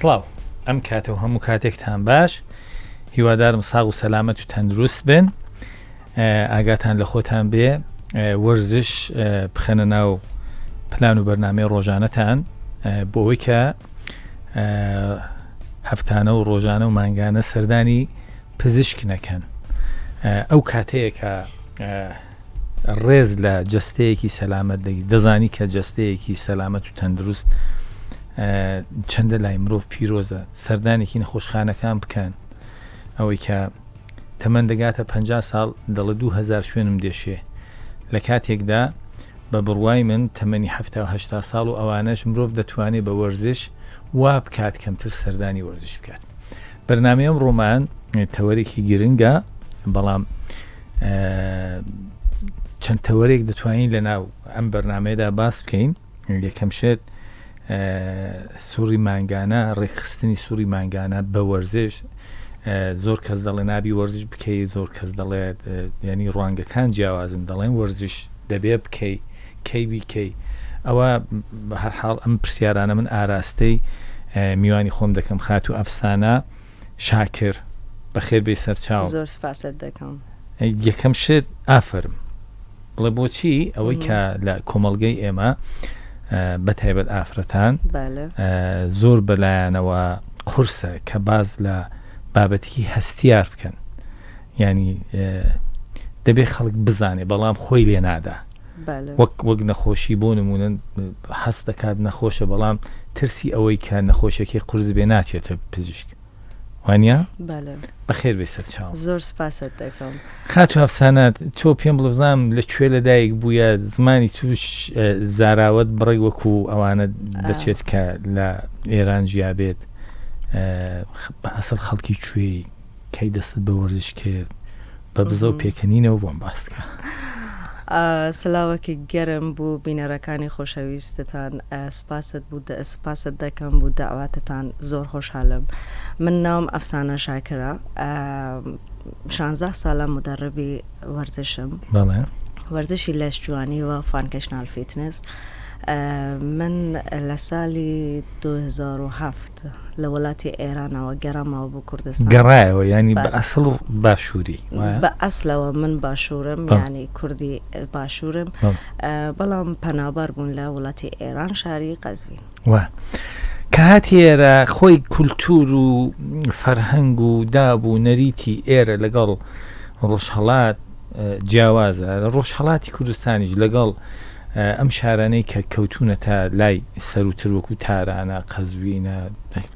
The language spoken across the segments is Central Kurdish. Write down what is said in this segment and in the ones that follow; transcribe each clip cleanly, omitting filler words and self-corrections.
سڵاو ئەم کاتە و هەموو کاتێکتان باش هیوادارم ساغ و سەلامەت و تەندروست بن ئاگاتان لە خۆتان بێ وەرزش بخەنە ناو پلان و بەرنمەی ڕۆژانەتان بۆ ئەوەی کە هەفتانە و ڕۆژانە و مانگانە سەردانی پزیشک نەکەن ئەو کاتەیە کە ڕێز لە جەستەیەکی سەلامەت دەگری دەزانی کە جەستەیەکی سەلامەت و تەندروست چەندە لای مرۆڤ پیرۆزە سەردانێکی نەخۆشخانەکان بکەن ئەوەی کە تەمەن دەگاتە پ ساڵ دەڵێ 2000 شوێنم دێشێ لە کاتێکدا بە بڕوای من تەمەنی 1970 ساڵ و ئەوانەش مرۆڤ دەتوانێت بە وەرزش وا بکات کەمتر سەردانی وەرزش بکات بەرنامەی ئەمڕۆمان تەوەرێکی گرنگە بەڵام چەند تەوەرێک دەتوانین لە ناو ئەم بەرنمەیەدا باس بکەین یەکەم شت سوڕی مانگانە ڕێکخستنی سوڕی مانگانە بە وەرزش زۆر کەس دەڵێ نابی وەرزش بکەی زۆر کەس دەڵێت ینی ڕوانگەکان جیاوازن دەڵێن وەرزش دەبێ بکەی کەی بیکەی ئەوە بە هەر حاڵ ئەم پرسیارانە من ئاراستەی میوانی خۆم دەکەم خاتوو ئەفسانە شاکر بەخێر بێی سەرچاوم. زۆر سپاست دەکەم. یەکەم شت ئافەرم بڵێ بۆچی ئەوەی کە لە کۆمەڵگەی ئێمە بە تایبەت ئافرەتان زۆر بەلایەنەوە قورسە کە باز لە بابەتی هەستیار بکەن ینی دەبێ خەڵک بزانێ بەڵام خۆی لێ نادا وەک وەک نەخۆشی بۆ نمونە هەست دەکات نەخۆشە بەڵام ترسی ئەوەی کە نەخۆشیەکەی قورس بێ ناچێتە پزیشک وانە بەخێر بێ سەرچاو زۆر سپاست دەکەم خاتو ئەفسانە تۆ پێم بڵێ بزانم لە کوێ لەدایک بوویە زمانی توش زاراوەت بڕێک وەکو ئەوانە دەچێت کە لە ئێران ژیابێت بە ئەسڵ خەڵکی کوێی کەی دەستت بە وەرزش کرد بە بزە و پێکەنینەوە بۆم باس کە. سلاوەکی گەرم بو بینەرەکانی خۆشەویستتان سپاست بو سپاست دەکەم بو دەعواتتان زۆر خۆشحالم من ناوم ئەفسانە شاکرە شانزە سالە مدەڕبی وەرزشم بەڵێ وەرزشی لەش جوانی و functional fitness من لە سالی 2007 لە وڵاتی ئێرانەوە گەڕامەوە بۆ کوردستان. گەڕایەوە یانی بە ئەسڵ باشووری وایە؟ بە ئەسلەوە من باشوورم یانی کوردی باشوورم بەڵام پەنابەر بوون لە وڵاتی ئێران شاری قەزوین. وا کە هاتی ئێرە خۆی کولتوور و فەرهەنگ و داب و نەریتی ئێرە لەگەڵ ڕۆژهەڵات جیاوازە ڕۆژهەڵاتی کوردستانیش لەگەڵ ئەم شارانەی کە کەوتوونەتە لای سەرووتر وەکو تارانە، قەزوینە،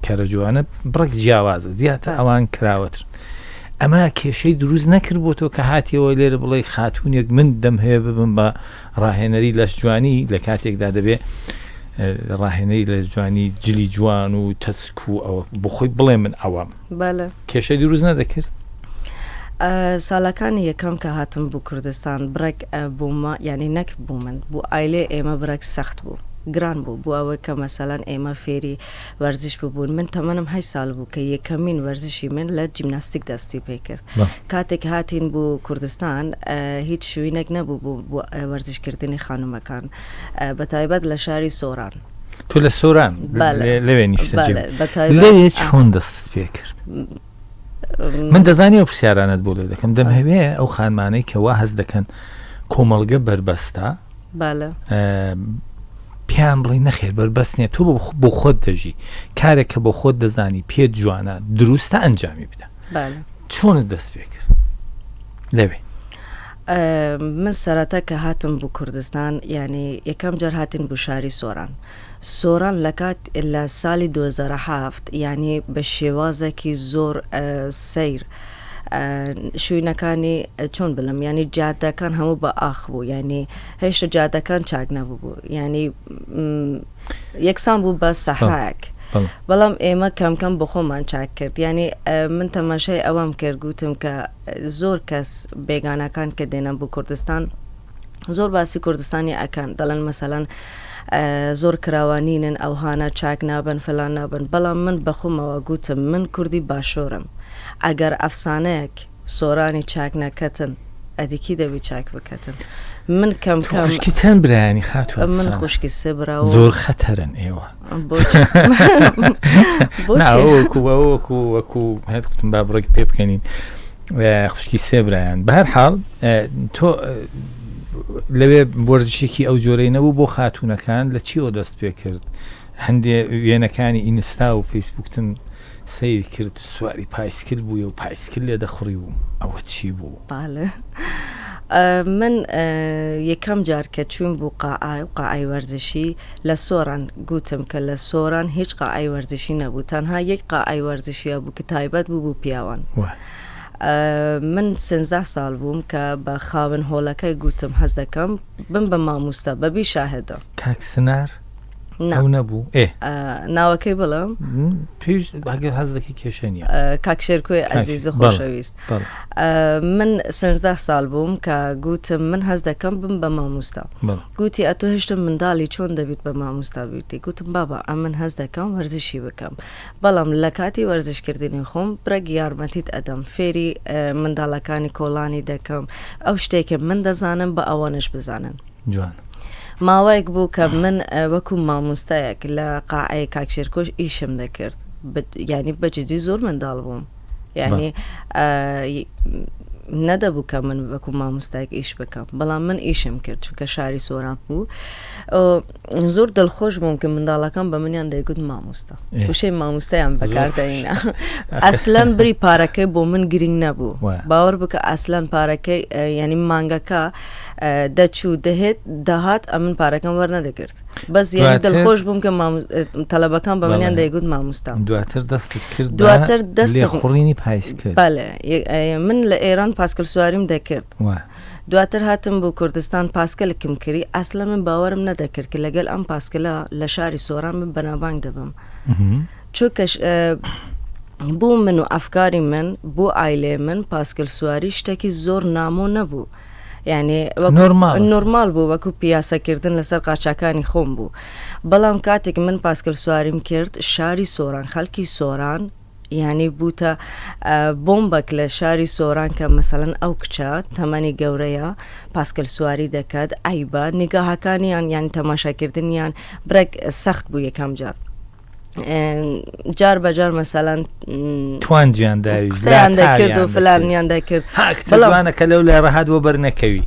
کەرەجۆانە بڕێک جیاوازە زیاتر ئەوان کراوەترن. ئەمە کێشەی دروست نەکرد بۆ تۆ کە هاتیەوە لێرە بڵێی خاتوونێک من دەمهەوێ ببم بە ڕاهێنەری لەشجوانی لە کاتێکدا دەبێ ڕاهێنەری لەشجوانی جلی جوان و تەسک و ئەوە بۆ خۆی بڵێ من ئەوەم. بەڵێ. کێشەی دروست نەدەکرد؟ ساڵەکانی یەکەم کە هاتم بو کوردستان بڕێک بوومە یانی نەک بو من بو ئایلەی ئێمە بڕێک سەخت بوو گران بوو بو ئەوەی کە مەسەلەن ئێمە فێری وەرزش ببوون من تەمەنم هەشت ساڵ بوو کە یەکەمین وەرزشی من لە جیمناستیک دەستی پێ کرد کاتێک هاتین بو کوردستان هیچ شوینێک نەبوو بو بو وەرزش کردنی خانومەکان بە تایبەت لە شاری سۆران. تۆ لە سۆران لەوێ نیشتەجێ لەوێ چۆن دەستت پێ کرد؟ من دەزانی ئەو پرسیارانەت بۆ لێ دەکەم دەمهەوێ ئەو خانمانەی کە وا هەست دەکەن کۆمەڵگە بەربەستە پێیان بڵێ نەخێر بەربەست نییە تۆ بۆ خۆت دەژی کارێک کە بۆ خۆت دەزانی پێت جوانە دروستە ئەنجامی بدە چۆنت دەست پێ کرد لەوێ؟ من سەرەتا کە هاتم بو کوردستان یانی یەکەم جار هاتین بو شاری سۆران سۆران لە کات لە سالی 2007 یانی بە شێوازێکی زۆر سەیر شوینەکانی چۆن بلم یانی جادەکان هەموو بە ئاخ بوو یانی هێشتا جادەکان چاک نەبوو یانی یەکسان بوو بە سەحرایەک بەڵام ئێمە کەم کەم بە خۆمان چاک کرد یانی من تەماشای ئەوەم کرد گوتم کە زۆر کەس بێگانەکان کە دێنن بۆ کوردستان زۆر باسی کوردستانی ئەکەن دەڵێن مەسەلەن زۆر کراوانینن ئەوهانە چاک نابن فلان نابن بەڵام من بەخۆمەوە گوتم من کوردی باشۆرم ئەگەر ئەفسانەیەک سۆرانی چاک نەکەتن ئەدی کی دەبی چاک بکەتن؟ من کەم کەم خوشکی چەند برایانی خاتوو من خوشکی سێ برا و زۆر خەتەرن ئێوە وەکو وەکو وەکو هەر گوتم با بڕێک پێ بکەنین خوشکی سێ برایان بە هەر حاڵ تۆ لەوێ وەرزشێکی ئەو جۆرەی نەبوو بۆ خاتوونەکان لە چیەوە دەست پێ کرد هەندێ وێنەکانی ئینستا و فەیسبوکتم سەیر کرد سواری پایسکل بووی و پایسکل لێ دەخوڕی و ئەوە چی بوو؟ بەڵێ من یەکەم جار کە چووین بۆ قاعە و قاعەی وەرزشی لە سۆران گوتم کە لە سۆران هیچ قاعەی وەرزشی نەبوو تەنها یەک قاعەی وەرزشی هەبوو کە تایبەت بوو بۆ پیاوان من سێنزدە ساڵ بووم کە بە خاوەن هۆڵەکەی گوتم حەز دەکەم بم بە ماموستا بەبی شاهێدە. کاک سنار؟ ئەو نەبوو ئێ ناوەکەی بڵم پێویست ئەگەر حەز دەکەی کێشە نییە کاک شێرکۆی ئەزیز و خۆشەویست من سێنزدە ساڵ بووم کە گوتم من هەز دەکەم بم بە ماموستا گوتی ئەتۆ هێشتا منداڵی چۆن دەبیت بە ماموستا بیتی گوتم بابا ئەمن هەز دەکەم وەرزشی بکەم بەڵام لە کاتی وەرزشکردنی خۆم برەک یارمەتیت ئەدەم فێری منداڵەکانی کۆڵانی دەکەم ئەو شتێکە من دەزانم بە ئەوانش بزانن جوان. ماوەیەک بوو کە من وەکو مامۆستایەک لە قاعەی کاک شێرکۆش ئیشم دەکرد یعنی بە جدی زۆر منداڵ بووم یعنی نەدەبوو کە من وەکو مامۆستایەک ئیش بکەم بەڵام من ئیشم کرد چونکە شاری سۆران بوو زۆر دڵخۆش بووم کە منداڵەکان بە منیان دەیگوت مامۆستا وشەی مامۆستایان بەکاردەینا ئەسلەن بری پارەکەی بۆ من گرنگ نەبوو باوەڕ بکە ئەسلەن پارەکەی یعنی مانگەکە دەچوو دەهێت داهات ئەمن پارەکەم وەرنەدەگرت بەس یعنی دڵخۆش بووم کە تەلەبەکان بە منیان دەیگوت مامۆستا. دواتر دەستت کرد دواتر دەست لێخوڕینی پایسکل؟ بەڵێ من لە ئێران پاسکل سواریم دەکرد دواتر هاتم بۆ کوردستان پاسکلکم کری ئەسلە من باوەرم نەدەکرد کە لەگەل ئەم پاسکلە لە شاری سۆران من بەناوبانگ دەبم چونکە بۆ من و ئەفکاری من بۆ عایلەی من پاسکل سواری شتێکی زۆر نامۆ نەبوو یعنی نۆرمال بوو وەکو پیاسەکردن لەسەر قاچاکانی خۆم بوو بەڵام کاتێک من پاسکل سواریم کرد شاری سۆران خەڵکی سۆران یعنی بووتە بۆمبەک لە شاری سۆران کە مەسەلەن ئەو کچە تەمەنی گەورەیە پاسکل سواری دەکات عیبە نیگاهەکانیان یان تەماشاکردنیان برێک سەخت بوو یەکەم جار جار بە جار مەسەلەن توانجیان داوی قسەیان دەکرد و فلانیان دەکرد بەڵام کە لەو لای ڕەهات بۆ بەر نەکەوی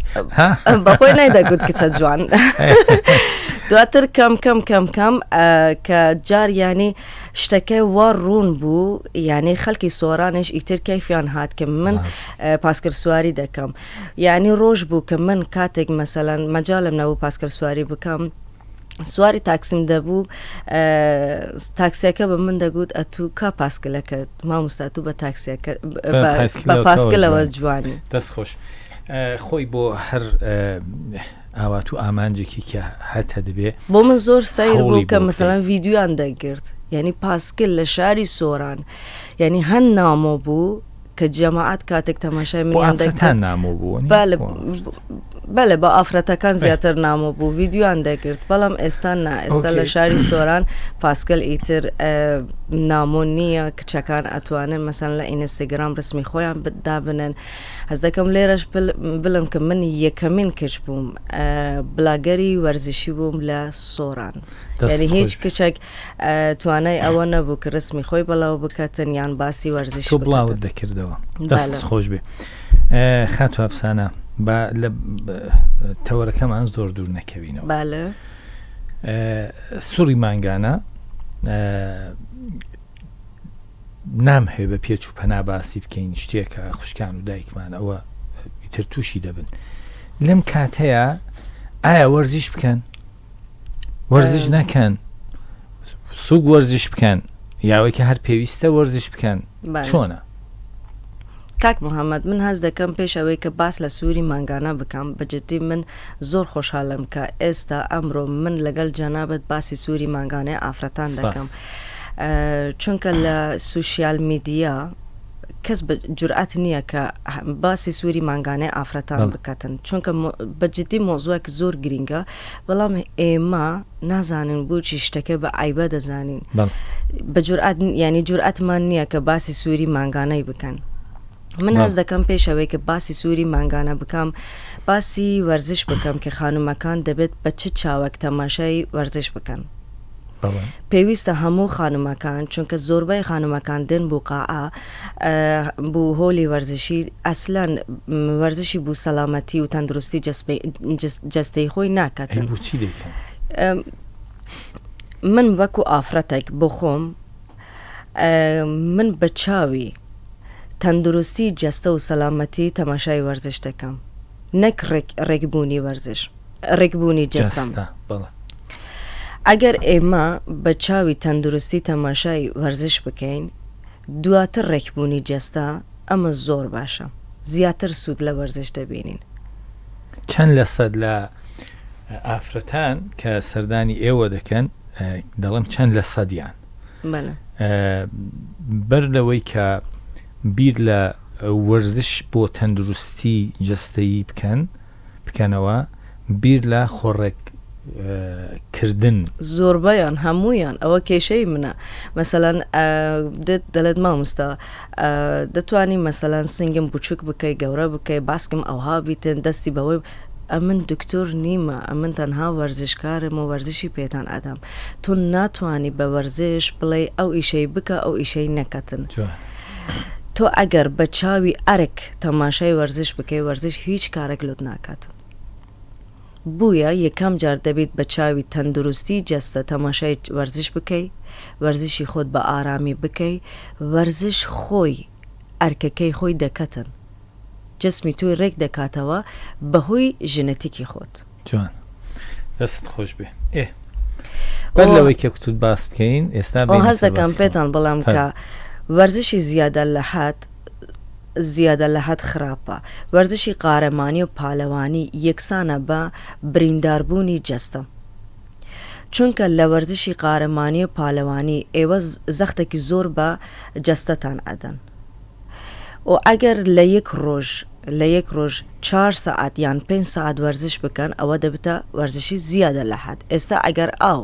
بەخۆی نایدەگوت کچە جوان دواتر کەم کەم کەم کەم کە جار ینی شتەکە وا ڕوون بوو یعنی خەڵکی سۆرانش ئیتر کەیفیان هات کە من پاسکل سواری دەکەم یعنی ڕۆژ بوو کە من کاتێک مەسەلەن مەجالم نەبوو پاسکل سواری بکەم سواری تاکسیم دەبوو تاکسیەکە بە من دەگوت ئەتوو کا پاسکلەکەت مامۆستا تو بە تاکسیەکە بە پاسکلەوە جوانی. دەست خۆش خۆی بۆ هەر ئاوات و ئامانجێکی کە هەتە دەبێ بۆ من زۆر سەیر بوو کە مەسەلەن ڤیدیۆیان دەگرت یعنی پاسکل لە شاری سۆران یعنی هەند نامۆ بوو کە جەماعەت کاتێک تەماشای منیان دەکرد نامۆ بوو بەلێ بە ئافرەتەکان زیاتر نامۆ بوو ڤیدیۆیان دەگرت بەڵام ئێستا نا ئێستا لە شاری سۆران پاسکەل ئیتر نامۆ نییە کچەکان ئەتوانن مەسەن لە ئینستاگرام ڕسمی خۆیان دابنن هەز دەکەم لێرەش بڵم کە من یەکەمین کچ بووم بلاگەری وەرزشی بووم لە سۆران یعنی هیچ کچێک توانای ئەوە نەبوو کە رسمی خۆی بەڵاو بکاتن یان باسی وەرزش تۆ بڵاوت دەکردەوە دەست خۆش بێ خاتو ئەفسانە با لە تەوەرەکەمان زۆر دوور نەکەوینەوە بالە سوڕی مانگانە نامهەوێ بە پێچ و پەنا باسی بکەین شتێکە خوشکان و دایکمان ئەوە ئیتر تووشی دەبن لەم کاتەیە ئایا وەرزیش بکەن وەرزش نەکەن سوک وەرزش بکەن یاوەی کە هەر پێویستە وەرزش بکەن چۆنە؟ کاک محەممەد من هەست دەکەم پێش ئەوەی کە باس لە سووری مانگانە بکەم بە جدی من زۆر خۆشحالم کە ئێستا ئەمڕۆ من لەگەڵ جەنابت باسی سووری مانگانەی ئافرەتان دەکەم چونکە لە سوسیال میدیا کەس بە جورئەت نییە کە باسی سووری مانگانەی ئافرەتان بکاتن چونکە بە جدی مۆزوەک زۆر گرینگە بەڵام ئێمە نازانین بۆچی شتەکە بە عیبە دەزانین بە جورئەت ینی جورئەتمان نییە کە باسی سووری مانگانەی بکەن. من هەست دەکەم پێش ئەوەی کە باسی سووری مانگانە بکەم باسی وەرزش بکەم کە خانومەکان دەبێت بە چ چاوەک تەماشای وەرزش بکەن. پێویستە هەموو خانمەکان چونکە زۆربەی خانمەکان دێن بو قاعە بو هۆلی وەرزشی ئەسلەن وەرزشی بو سەلامەتی و تەندروستی جەستەی خۆی ناکاتن. بۆچی دەیکەن؟ من وەکو ئافرەتێک بۆ خۆم من بە چاوی تەندروستی جەستە و سەلامەتی تەماشای وەرزش دەکەم نەک ڕێکبوونی وەرزش. ڕێکبوونی جەستەم. ئەگەر ئێمە بە چاوی تەندروستی تەماشای وەرزش بکەین دواتر ڕێکبوونی جەستە ئەمە زۆر باشە زیاتر سوود لە وەرزش دەبینین. چەند لە سەد لە ئافرەتان کە سەردانی ئێوە دەکەن دەڵێم چەند لە سەدیان بەر لەوەی کە بیر لە وەرزش بۆ تەندروستی جەستەیی بکەن بکەنەوە بیر لە خۆڕێک کردن. زۆربەیان هەموویان ئەوە کێشەی منە مەسەلەن دێت دەڵێت مامۆستا دەتوانی مەسەلەن سنگم بچوک بکەی گەورە بکەی باسکم ئەوها بیتن دەستی بەوەی ئەمن دکتۆر نیمە ئەمن تەنها وەرزشکارم و وەرزشی پێتان ئەدەم تۆ ناتوانی بە وەرزش بڵێی ئەو ئیشەی بکە ئەو ئیشەی نەکەتن تۆ ئەگەر بە چاوی ئەرک تەماشای وەرزش بکەی وەرزش هیچ کارێک لۆت ناکات بویە یەکەم جار دەبیت بە چاوی تەندروستی جەستە تەماشای وەرزش بکەی وەرزشی خۆت بە ئارامی بکەی وەرزش خۆی ئەرکەکەی خۆی دەکەتن جسمی تۆی رێک دەکاتەوە بەهۆی ژنەتیکی خۆت. جوان دەستت خۆش بێ ئێ بەر لەوەی کە کوتت باس بکەین ئێستا بێینە هەست سەر دەکەم باسی خۆمان. پێتان بڵێم کە وەرزشی زیادە لە حەد زیادە لە حەد خراپە وەرزشی قارەمانی و پالەوانی یەکسانە بە برینداربوونی جەستە چونکە لە وەرزشی قارەمانی و پالەوانی ئێوە زەختێکی زۆر بە جەستەتان ئەدەن و ئەگەر لە یەک ڕۆژ لە یەک ڕۆژ چار سەعات یان پێنج سەعات وەرزش بکەن ئەوە دەبتە وەرزشی زیادە لە حەد ئێستا ئەگەر ئاو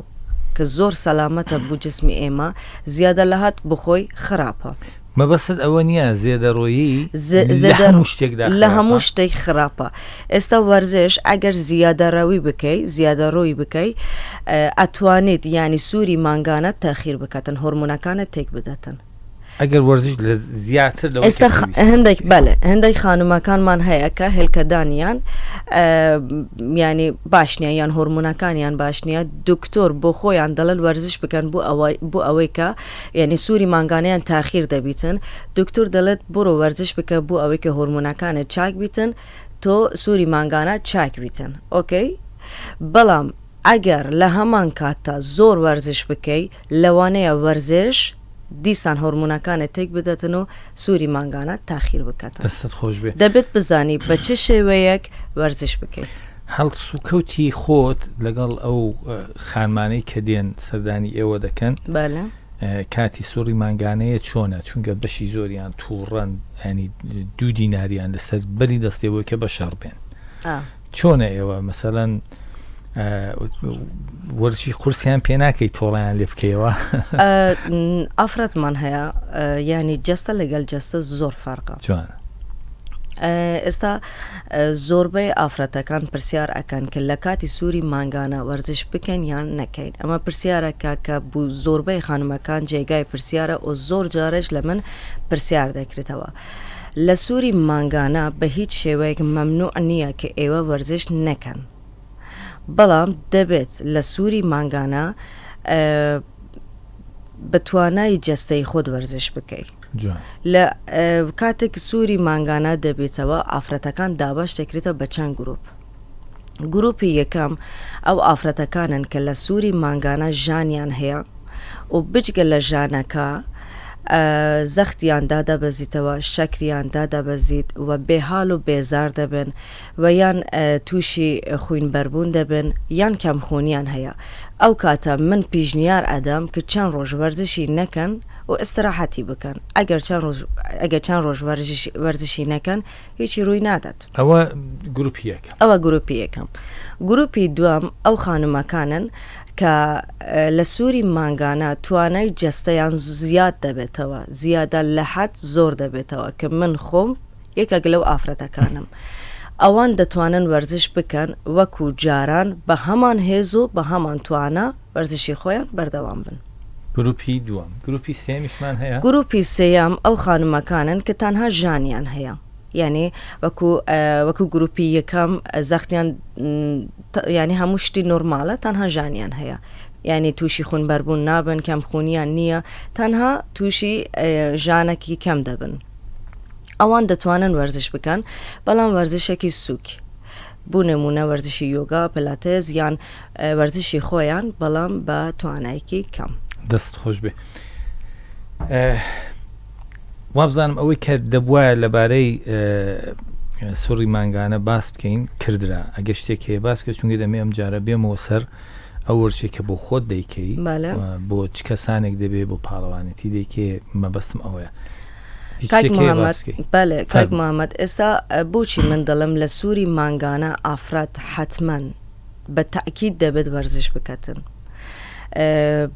کە زۆر سەلامەتە بو جسمی ئێمە زیادە لە حەد بخۆی خراپە. مەبەستت ئەوە نییە زێدەڕۆیی لە هەموو شتێکدا لە هەموو شتێک خراپە ئێستا وەرزش ئەگەر زیادەڕەوی بکەی زیادەڕۆی بکەی ئەتوانیت یانی سوری مانگانەت تاخیر بکاتن هۆرمۆنەکانت تێک بداتن. ئەگەر وەرزش لە زیاتر لەوەی ئێستا کە پێویستە هەندێک بەڵێ هەندێک خانومەکانمان هەیە کە هێلکەدانیان ینی باش نییە یان هۆرمونەکانیان باش نییە دکتۆر بۆ خۆیان دەڵێن وەرزش بکەن بۆ ئەوەی بۆ ئەوەی کە یعنی سووری مانگانیان تاخیر دەبیتن دکتۆر دەڵێت بڕۆ وەرزش بکە بۆ ئەوەی کە هۆرمونەکانت چاک بیتن تۆ سووری مانگانە چاک بیتن ئۆکەی بەڵام ئەگەر لە هەمان کاتتا زۆر وەرزش بکەی لەوانەیە وەرزش دیسان هۆرمۆنەکانت تێک بدەتن و سوری مانگانە تاخیر بکاتن. دەستت خۆش بێ. دەبێت بزانی بە چ شێوەیەک وەرزش بکەی. هەڵسوکەوتی خۆت لەگەڵ ئەو خانمانەی کە دێن سەردانی ئێوە دەکەن بەلێ. کاتی سوڕی مانگانەیە چۆنە؟ چونکە بەشی زۆریان توڕەن یانی دوو دیناریان لەسەر بەری دەستێ بۆی کە بەشەڕ بێن. چۆنە ئێوە مەسەلەن وەرزشی قورسیان پێ ناکەی تۆڵیان لێ بکەیەوە؟ ئافرەتمان هەیە ینی جەستە لەگەل جەستە زۆر فەرقە جوان ئێستا زۆربەی ئافرەتەکان پرسیار ئەکەن کە لە کاتی سووری مانگانە وەرزش بکەین یان نەکەین ئەمە پرسیارەکە کە بوو زۆربەی خانمەکان جێگای پرسیارە و زۆر جارێش لە من پرسیار دەکرێتەوە لە سوری مانگانە بە هیچ شێوەیەک مەمنوع نییە کە ئێوە وەرزش نەکەن بەڵام دەبێت لە سوری مانگانە بە توانای جەستەی خۆت وەرزش بکەی لە کاتێک سوری مانگانە دەبێتەوە ئافرەتەکان دابەش دەکرێتەوە بە چەند گروپ گروپی یەکەم ئەو ئافرەتەکانن کە لە سوری مانگانە ژانیان هەیە و بجگە لە ژانەکە زەختیان دادەبەزیتەوە، شەکریان دادەبەزیت و بێحال و بێزار دەبن و یان تووشی خوینبەربوون دەبن یان کەمخوونیان هەیە ئەو کاتە من پیشنیار ئەدەم کە چەند ڕۆژ وەرزشی نەکەن و ئیستراحەتی بکەن ئەگەر چەند ڕۆژ ئەگەر چەند ڕۆژ وەرزشی نەکەن هیچی ڕووی نادات. ئەوە گروپی یەکەم. ئەوە گروپی یەکەم. گروپی دووەم ئەو خانمەکانن کە لە سوری مانگانە توانای جەستەیان زیاد دەبێتەوە زیادە لە حەد زۆر دەبێتەوە کە من خۆم یەکێک لەو ئافرەتەکانم ئەوان دەتوانن وەرزش بکەن وەکو جاران بە هەمان هێز و بە هەمان توانا وەرزشی خۆیان بەردەوام بن. گروپی دووەم، گروپی سێیەمیشمان هەیە؟ گروپی سێیەم ئەو خانمەکانن کە تەنها ژانیان هەیە یانی وەکو وەکو گروپی یەکەم زەختیان یانی هەموو شتی نۆرمالە تەنها ژانیان هەیە یانی تووشی خونبەربوون نابن کەم خونیان نییە تەنها تووشی ژانەکی کەم دەبن ئەوان دەتوانن وەرزش بکەن بەڵام وەرزشێکی سووک بو نمونە وەرزشی یۆگا پلاتێز یان وەرزشی خۆیان بەڵام بە توانایکی کەم. دەست خۆش بێ وابزانم ئەوەی کە دەبواە لەبارەی سوڕی مانگانە باس بکەین کردرا ئەگە شتێک هەیە باس کە چونگە دەمێ ئەم جارە بێمەوە سەر ئەو وەرشێک کە بۆ خۆت دەیکەی بۆ چ کەسانێک دەبێ بۆ پاڵەوانێتی دەیکێ مەبەستم ئەوەیە کاک محمد بەلێ کاک محمد ئێستا بۆچی من دەڵێم لە سوری مانگانە ئافرەت حەتمەن بە تەئکید دەبێت وەرزش بکەتن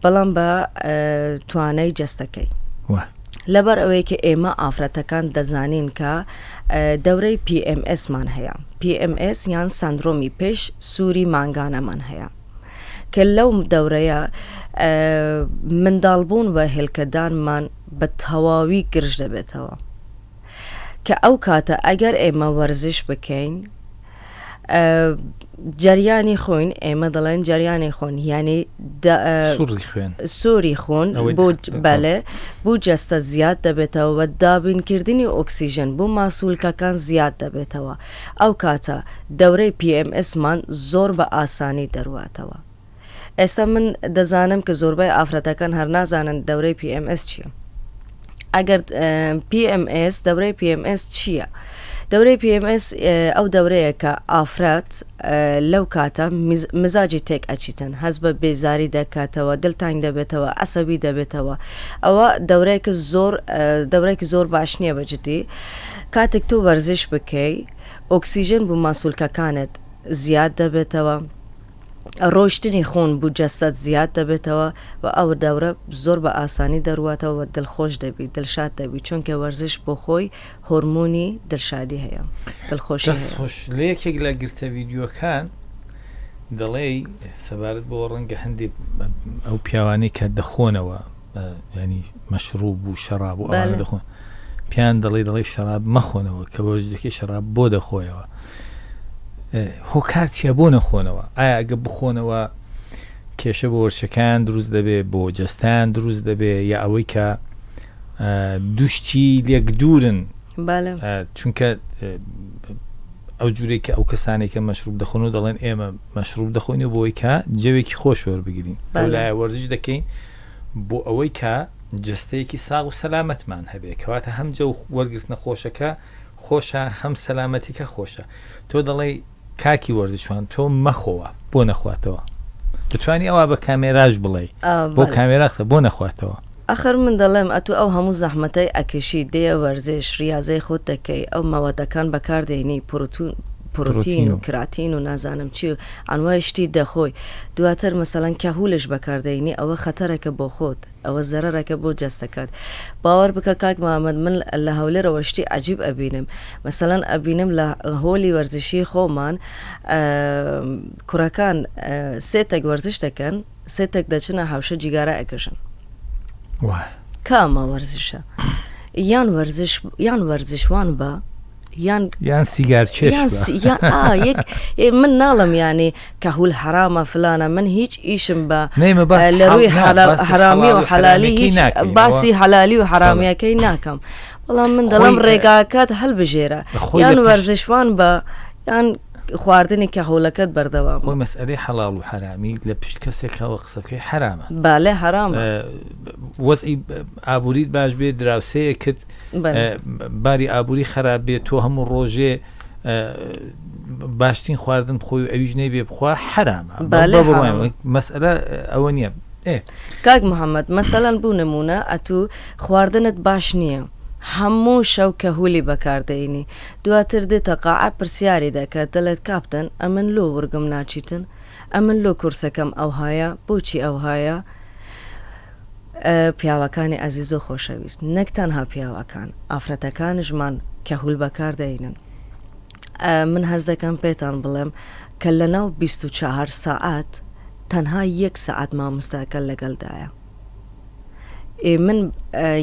بەڵام بە توانای جەستەکەی لەبەر ئەوەی کە ئێمە ئافرەتەکان دەزانین کە دەورەی PMS مان هەیە PMS یان سندرۆمی پێش سووری مانگانەمان هەیە کە لەو دەورەیە منداڵبوون و هێلکەدانمان بە تەواوی گرژ دەبێتەوە کە ئەو کاتە ئەگەر ئێمە وەرزش بکەین جەریانی خوین ئێمە دەڵێن جەریانی خۆن یانی سوڕی خوێن سوری خۆن بۆ بەلێ بۆ جەستە زیاد دەبێتەوە و دابینکردنی ئۆکسیژن بۆ ماسولکەکان زیاد دەبێتەوە ئەو کاتە دەورەی PMS مان زۆر بە ئاسانی دەرواتەوە ئێستا من دەزانم کە زۆربەی ئافرەتەکان هەر نازانن دەورەی PMS چییە ئەگەر PMS دەورەی PMS چییە؟ دەورەی PMS ئەو دەورەیە کە ئافرەت لەو کاتە مزاجی تێک ئەچیتن هەست بە بێزاری دەکاتەوە دلتانگ دەبێتەوە عسەبی دەبێتەوە ئەوە دەورەیەکە زۆر دەورەیەکی زۆر باش نییە بە جدی کاتێک تۆ وەرزش بکەی ئۆکسیژن بۆ ماسولکەکانت زیاد دەبێتەوە ڕۆیشتنی خۆن بو جەستەت زیاد دەبێتەوە و ئەو دەورە زۆر بە ئاسانی دەرواتەوە و دلخۆش دەبی دلشاد دەبی چونکە وەرزش بۆ خۆی هۆرمۆنی دلشادی هەیە دلخۆشی دەست هەیە. خۆش لە یەکێک لە گرتە ڤیدیۆکان دەڵێی سەبارەت بۆ ڕەنگە هەندێک ئەو پیاوانەی کە دەخۆنەوە ینی مەشروب و شەراب و ئەوانە دەخۆن پیان دەڵێ دەڵێ شەراب مەخۆنەوە کە وەرزشەکەی شەراب بۆ دەخۆیەوە هۆکار چیە بۆ نەخۆنەوە ئایا ئەگە بخۆنەوە کێشە بۆ وەرشەکان دروست دەبێ بۆ جەستان دروست دەبێ یا ئەوەی کە دوشتی لێک دوورن چونکە ئەو جورێک کە ئەو کەسانێک کە مەشروب دەخۆن و دەڵێن ئێمە مەشروب دەخۆین و بۆی کە جەوێکی خۆش وەربگرین لایە وەرزش دەکەین بۆ ئەوەی کە جەستەیەکی ساغ و سەلامەتمان هەبێ کەواتە هەم جەو وەرگرتنە خۆشەکە خۆشە هەم سەلامەتیکە خۆشە تۆ دەڵێی کاکی وەرزشوان تۆ مەخۆوە بۆ نەخواتەوە دەتوانی ئەوە بە کامێراش بڵێی بۆ کامێرا قسە بۆ نەخواتەوە. ئەخر من دەڵێم ئەتوو ئەو هەموو زەحمەتەی ئەکێشی دێیە وەرزش ڕیازەی خۆت دەکەی ئەو مەوادەکان بەکار دێنی پڕۆتین و کراتین و نازانم چی و ئەنوای شتی دەخۆی دواتر مەسەلەن کەهولش بەکار دەینی ئەوە خەتەرەکە بۆ خۆت ئەوە زەرەرەکە بۆ جەستەکەت باوەر بکە کاک محمد من لە هەولێرەوە شتی عەجیب ئەبینم مەسەلەن ئەبینم لە هۆلی وەرزشی خۆمان کوڕەکان سێتەک وەرزش دەکەن سێتەک دەچنە حەوشە جیگارە ئەکەشن کامە وەرزشە یان وەرزش یان وەرزشوان بە یان یان سیگار چێش یان یان ئا یەک من ناڵم یانی کەهول حەرامە فلانە من هیچ ئیشم بە لە ڕووی حەرامی و حەلالی هیچ باسی حەلالی و حەرامیەکەی ناکەم بەڵام من دەڵم ڕێگاکەت هەلبژێرە یان وەرزشوان بە یان خواردنی کەهولەکەت بەردەوام خۆی مەسئلەی حەڵاڵ و حەرامی لە پشت کەسێکەوە قسەکەی حەرامە بالێ حەرامە وەزعی ئابووریت باش بێ دراوسەیەکت باری ئابووری خراپ بێت تۆ هەموو ڕۆژێ باشترین خواردن بخۆی و ئەویش نەیبێ بخوا حەرامە مەسئلە ئەوە نییە کاک محەممەد مەسەلەن بوو نمونە ئەتوو خواردنت باش نییە هەموو شەو کە هولی بەکاردەینی دواتر دێتە قاعە پرسیاری دەکات دەڵێت کاپتن ئەمن لۆ ورگم ناچیتن؟ ئەمن لۆ کورسەکەم ئەوهایە بۆچی ئەوهایە پیاوەکانی ئەزیز و خۆشەویست نەک تەنها پیاوەکان ئافرەتەکانشمان کەهول بەکار دەینن من هەست دەکەم پێتان بڵێم کە لەناو 24 سەعات تەنها یەک سەعات مامۆستاکە لەگەلدایە ئێ من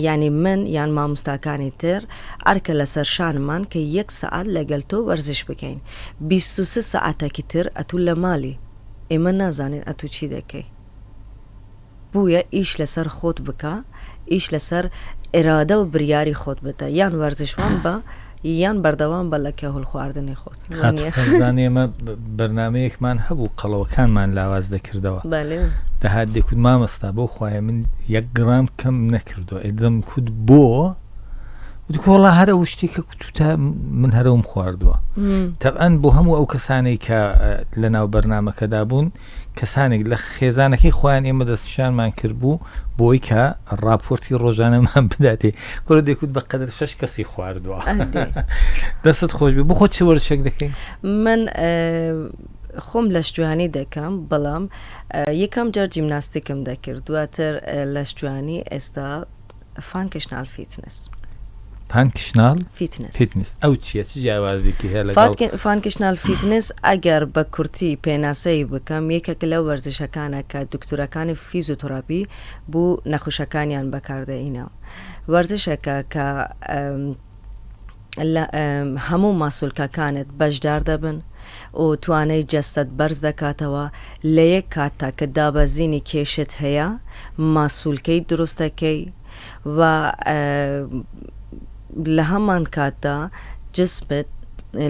یانی من یان مامۆستاکانی تر ئەرکە لەسەر شانمان کە یەک سەعات لەگەل تۆ وەرزش بکەین 23 سەعاتەکی تر ئەتوو لە مالی ئێمە نازانین ئەتوو چی دەکەی بویە ئیش لەسەر خۆت بکە ئیش لەسەر ئیرادە و بریاری خۆت بدە یان وەرزشوان بە یان بەردەوام بە لە کەهول خواردنی خۆت. خاتوو فەرزانە ئێمە بەرنامەیەکمان هەبوو قەڵەوەکانمان لاواز دەکردەوە دەهات دەکوت مامەستا بۆ خوایە من یەک گڕام کەم نەکردووە ئێ دەم کوت بۆ وتکۆڵا هەرە شتێک کە کوتوتە من هەرەوم خواردووە تەبعەن بۆ هەموو ئەو کەسانەی کە لە ناو بەرنمەکەدا بوون کەسانێک لە خێزانەکەی خۆیان ئێمە دەستنیشانمان کردبوو بۆی کە ڕاپۆرتی ڕۆژانەمان بداتێ کورە دەیکوت بە قەدر شەش کەسی خواردووە دەستت خۆش بێ بخۆ چ وەرزشێک دەکەی؟ من خۆم لەشجوانی دەکەم بەڵام یەکەم جار جیمناستیکم دەکرد دواتر لەشجوانی ئێستا functional fitness. functional fitness. fitness ئەو چییە چ جیاوازێکی هەیە لەگەڵ functional fitness ئەگەر بە کورتی پێناسەی بکەم یەکێک لەو وەرزشەکانە کە دکتۆرەکانی فیزیۆتێراپی بو نەخوشەکانیان بەکاردەینە وەرزشێکە کە لە هەموو ماسولکەکانت بەشدار دەبن و توانای جەستەت بەرز دەکاتەوە لە یەک کاتتا کە دابەزینی کێشت هەیە ماسولکەی دروست دەکەی و لە هەمان کاتدا جسمت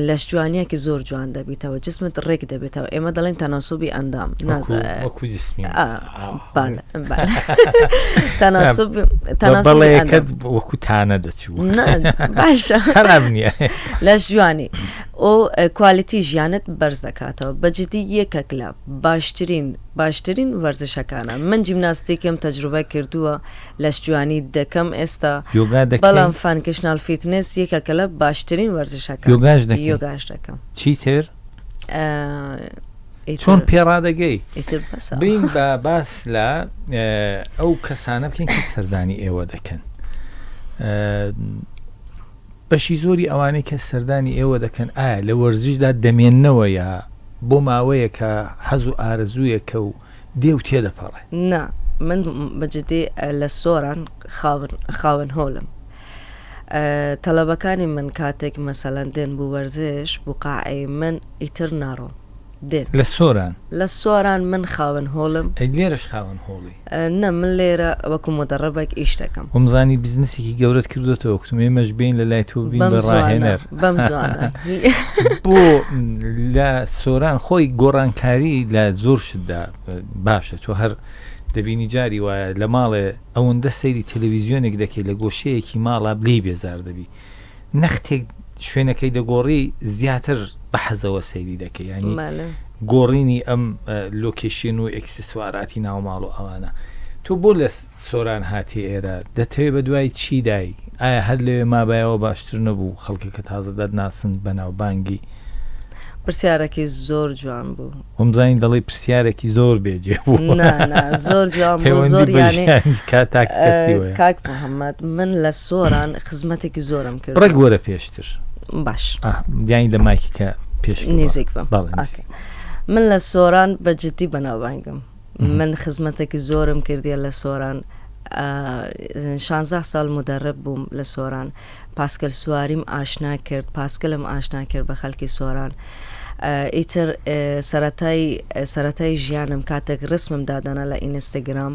لەشجوانیەکی زۆر جوان دەبیتەوە جسمت ڕێک دەبێتەوە ئێمە دەڵێن تەناسوبی ئەندام وەکو جسمی تەناسب وەکو تانە دەچوو باشە خراپ نییە لەش جوانی ئۆ quality ژیانت بەرز دەکاتەوە بەجدی یەکەک لە باشترین باشترین وەرزشەکانە من جیمناستیکم تەجروبە کردووە لەشجوانی دەکەم ئێستا یۆگا دەکەی؟ بەڵام functional fitness یەکێکە لە باشترین وەرزشەکان یۆگاش دەکەی؟ یۆگاش دەکەم چیتر؟ ئیتر چۆن پێڕادەگەی؟ ئیتر بەسە بین بە باس لە ئەو کەسانە بکەین کە سەردانی ئێوە دەکەن. بەشی زۆری ئەوانەی کە سەردانی ئێوە دەکەن ئایا لە وەرزشدا دەمێننەوە یا بۆ ماوەیەکە حەز و ئارەزوویەکە و دێ و تێدەپەڕێ؟ نا من بە جدی لە سۆران خاوەن خاوەن هۆلم تەلەبەکانی من کاتێک مەسەلەن دێن بو وەرزش بو قاعەی من ئیتر ناڕۆن دێن. لە سۆران؟ لە سۆران من خاوەن هۆڵم. ئەی لێرەش خاوەن هۆڵی؟ نا من لێرە وەکو مودەڕبێک ئیش دەکەم. وەمزانی بزنسێکی گەورەت کردۆتەوە کوتم ئێمەش بێین لە لای تۆ ببین بە ڕاهێنەر. بەم زوانە. بۆ لە سۆران خۆی گۆڕانکاری لە زۆر شتدا باشە تۆ هەر دەبینی جاری وایە لە ماڵێ ئەوەندە سەیری تەلەویزیۆنێک دەکەی لە گۆشەیەکی ماڵا لێی بێزار دەبی نەختێک شوێنەکەی دەگۆڕی زیاتر بە حەزەوە سەیری دەکەی ینی گۆڕینی ئەم location و ئێکسسواراتی ناو ماڵ و ئەوانە تۆ بۆ لە سۆران هاتی ئێرە دەتەوێ بە دوای چیدای ئایا هەر لەوێ مابایەوە باشتر نەبوو خەڵکەکە تازە دەتناسن بەناوبانگی؟ پرسیارەکی زۆر جوان بوو. وەمزانی دەڵێی پرسیارێکی زۆر بێ جێ بوو. نا نا زۆر جوان بوو زۆر پەیوەندی بە یانی ژیانی کا تاک کەسیەوەیە. کاک محەممەد من لە سۆران خزمەتێکی زۆرم کردووە. ڕێک وەرە پێشتر. باش. ئا یانی لە مایکەکە پێشکەوە. نیزیک بم. بەڵێ نزیک. ئۆکەی. من لە سۆران بە جدی بەناوبانگم. من خزمەتێکی زۆرم کردیە لە سۆران شانزە ساڵ مدەرب بووم لە سۆران پاسکل سواریم ئاشنا کرد پاسکلم ئاشنا کرد بە خەلکی سۆران ئیتر سەرەتای سەرەتای ژیانم کاتێک ڕسمم دادەنا لە ئینستاگرام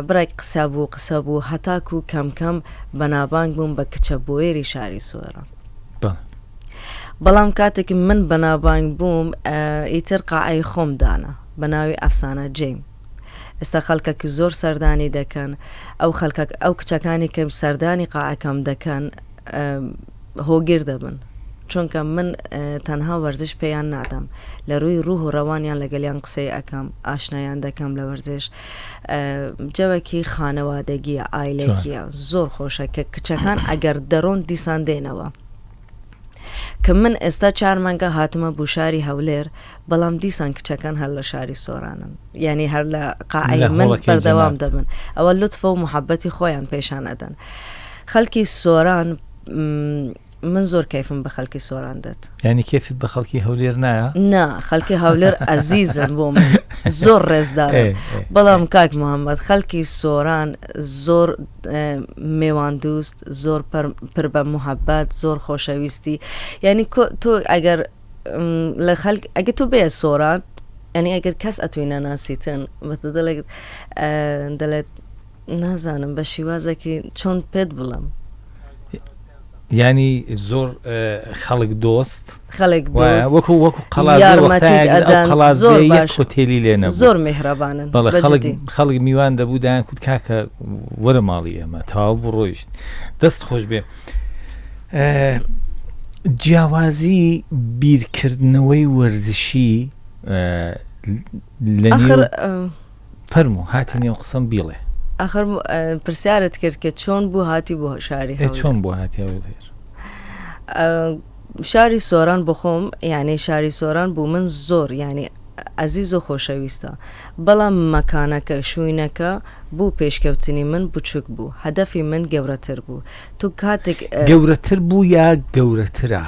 بڕێک قسە بوو قسە بوو هەتاکو کەم کەم بەنابانگ بووم بە کچە بۆیەری شاری سۆران بەڵام کاتێک من بەناوبانگ بووم ئیتر قاعەی خۆم دانا بە ناوی ئەفسانە جیم ئێستا خەڵکەکی زۆر سەردانی دەکەن ئەو خەڵکە ئەو کچەکانی کە سەردانی قاعەکەم دەکەن هۆگر دەبن چونکە من تەنها وەرزش پێیان نادەم لە رووی روح و رەوانیان لەگەلیان قسەی ئەکەم ئاشنایان دەکەم لە وەرزش جەوەکی خانەوادەگیە ئایلەکیە زۆر خۆشە کە کچەکان ئەگەر دەڕۆن دیسان دێنەوە. کە من ئێستا چار مانگە هاتمە بو شاری هەولێر بەڵام دیسان کچەکان هەر لە شاری سۆرانن یانی هەر لە قاعەی لە من هۆڵەکەی بەردەوام جەنابت. دەبن ئەوە لوتفە و موحەبەتی خۆیان پێشان ئەدەن خەلکی سۆران من زۆر کەیفم بە خەلکی سۆران دێت. یانی کەیفت بە خەڵکی هەولێر نایە؟ نا خەلکی هەولێر ئەزیزن بۆ من زۆر ڕێزدارن بەڵام کاک محەممەد خەلکی سۆران زۆر مێوان دوست زۆر پر بە موحەبەت زۆر خۆشەویستی یعنی تۆ ئەگەر لە خەلک ئەگە تۆ بێ سۆران یعنی ئەگەر کەس ئەتوی نەناسیتن بەتە دەڵێت دەڵێت نازانم بە شیوازێکی چۆن پێت بڵم. یانی زۆر خەڵک دۆست خەڵک دۆست وەکو وەکو قەڵا یارمەتیت ئەدەن زۆر باش هۆتێلی لێ نەبوو زۆر میهرەبانن بەڵێ بە خەڵک جدی. خەڵک میوان دەبوو دایان کوت کاکە وەرە ماڵی ئێمە تەواو بوو ڕۆیشت دەست خۆش بێ جیاوازی بیرکردنەوەی وەرزشی لە ئەخر نێو فەرموو هاتی نێو قسەم بیڵێ. ئاخر پرسیارت کرد کە چۆن بوو هاتی بۆ شاری ئێ هەولێر؟ چۆن بوو هاتی هەولێر؟ شاری سۆران بۆخۆم یانی شاری سۆران بوو من زۆر یانی ئەزیز و خۆشەویستە بەڵام مەکانەکە شوینەکە بوو پێشکەوتنی من بچوک بوو هەدەفی من گەورەتر بوو تو کاتێک گەورەتر بوو یا گەورەترە؟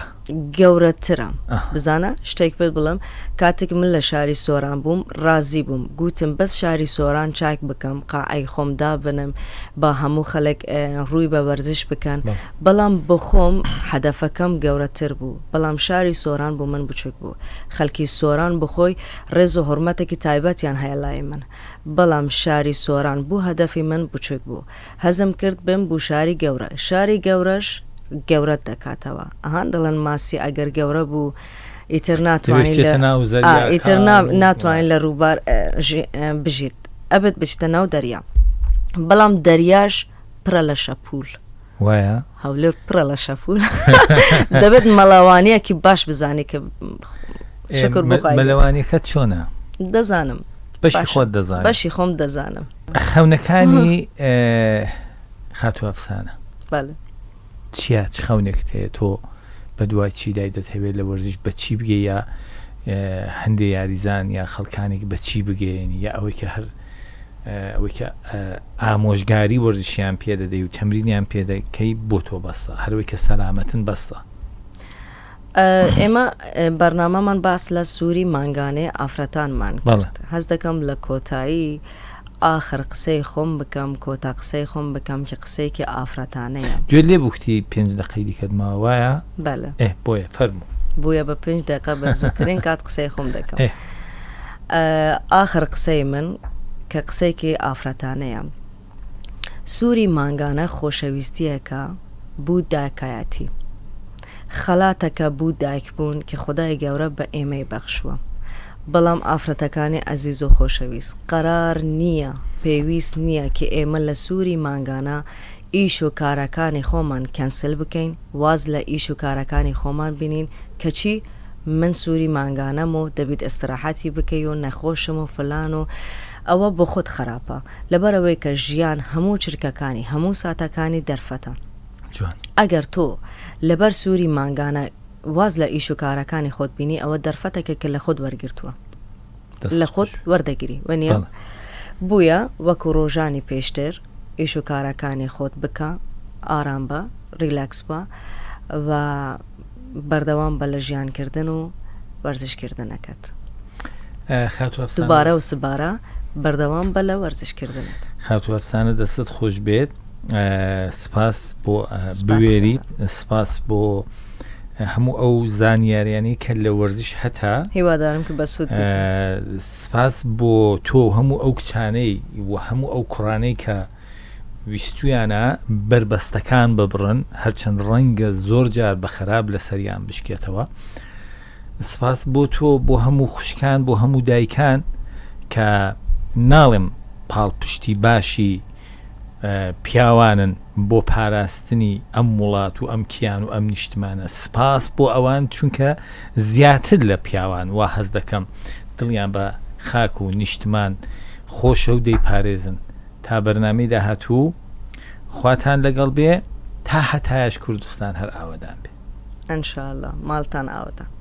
گەورەترە بزانە شتێک پێت بڵێم کاتێک من لە شاری سۆران بووم ڕازی بووم گوتم بەس شاری سۆران چاک بکەم قاعەی خۆم دابنم با هەموو خەلک ڕووی بە وەرزش بکەن بەڵام بۆخۆم حەدەفەکەم گەورەتر بوو بەڵام شاری سۆران بۆ من بچوک بوو خەلکی سۆران بۆخۆی ڕێز و حورمەتێکی تایبەتیان هەیە لای من بەڵام شاری سۆران بوو هەدەفی من بچوک بوو هەزم کرد بم بو شاری گەورە شاری گەورەش گەورەت دەکاتەوە ئەها دەڵێن ماسی ئەگەر گەورە بوو ئیتر ناتوانانی لە ئیتر ناتوانین لە ڕووبار بژیت ئەبێت بچتە ناو دەریا بەڵام دەریاش پرە لە شەپول وایە هەولێر پرە لە شەپول دەبێت مەلاوانیەکی باش بزانی کە شکر مەلەوانیەکە چۆنە دەزانم بەشی خۆت دەزانم بەشی خۆم دەزانم خەونەکانی خاتوو ئەفسانە بەڵێ. چیە چ خەونێکت هەیە تۆ بە دوای چیدای دەتهەوێت لە وەرزش بە چی بگەی یا هەندێ یاریزان یا خەڵکانێک بە چی بگەیەنی یا ئەوەی کە هەر ئەوەی کە ئامۆژگاری وەرزشیان پێ دەدەی و تەمرینیان پێ دەکەی بۆ تۆ بەسە هەروەی کە سەلامەتن بەسە. ئێمە بەرنامەمان باس لە سووری مانگانەی ئافرەتانمان کرد هەست دەکەم لە کۆتایی ئاخر قسەی خۆم بکەم کۆتا قسەی خۆم بکەم کە قسەیەکی ئافرەتانەیە. گوێت لێ بوو کوتی پێنج دەقەی دیکەت ماوە وایە؟ بەلێ. ئێ بۆیە فەرموو. بوویە بە پێنج دەقە بە زووترین کات قسەی خۆم دەکەم. ئاخر قسەی من کە قسەیەکی ئافرەتانەیە. سووری مانگانە خۆشەویستییەکە بو دایکایەتی. خەلاتەکە بو دایکبوون کە خودای گەورە بە ئێمەی بەخشووە. بەڵام ئافرەتەکانی ئەزیز و خۆشەویست قەرار نییە، پێویست نییە کە ئێمە لە سووری مانگانە ئیش و کارەکانی خۆمان کەنسل بکەین، واز لە ئیش و کارەکانی خۆمان بینین، کەچی من سووری مانگانەم و دەبیت ئیستراحەتی بکەی و نەخۆشم و فلان و ئەوە بۆخۆت خەراپە. لەبەرئەوەی کە ژیان هەموو چرکەکانی هەموو ساتەکانی دەرفەتە. جوان. ئەگەر تۆ لەبەر سووری مانگانە واز لە ئیش و کارەکانی خۆت بینی ئەوە دەرفەتێکە کە لە خۆت وەرگرتووە. دەست لە خۆت خۆش. وەردەگری وەنیە؟ بەڵێ. بوویە وەکو ڕۆژانی پێشتر ئیش و کارەکانی خۆت بکە ئارام بە ڕیلاکس بە و بەردەوام بە لە ژیان کردن و وەرزش کردنەکەت. خاتوو ئەفسانە دوبارە و سبارە بەردەوام بە لە وەرزش کردنت. خاتوو ئەفسانە دەستت خۆش بێت سپاس بۆ سپاس بوێری سپاس بۆ هەموو ئەو زانیاریانەی کە لە وەرزش هەتا هیوادارم کە بەسوود بیت. سپاس بۆ تۆ و هەموو ئەو کچانەی و هەموو ئەو کوڕانەی کە ویستویانە بەربەستەکان ببڕن هەرچەند ڕەنگە زۆر جار بە خەراپ لەسەریان بشکێتەوە. سپاس بۆ تۆ بۆ هەموو خوشکان بۆ هەموو دایکان کە ناڵێم پاڵپشتی باشی پیاوانن بۆ پاراستنی ئەم وڵات و ئەم کیان و ئەم نیشتمانە سپاس بۆ ئەوان چونکە زیاتر لە پیاوان وا هەست دەکەم دڵیان بە خاک و نیشتمان خۆشە و دەیپارێزن تا بەرنامەی داهاتوو خواتان لەگەڵ بێ تا هەتایەش کوردستان هەر ئاوەدان بێ. ان شاءاللە ماڵتان ئاوەدان.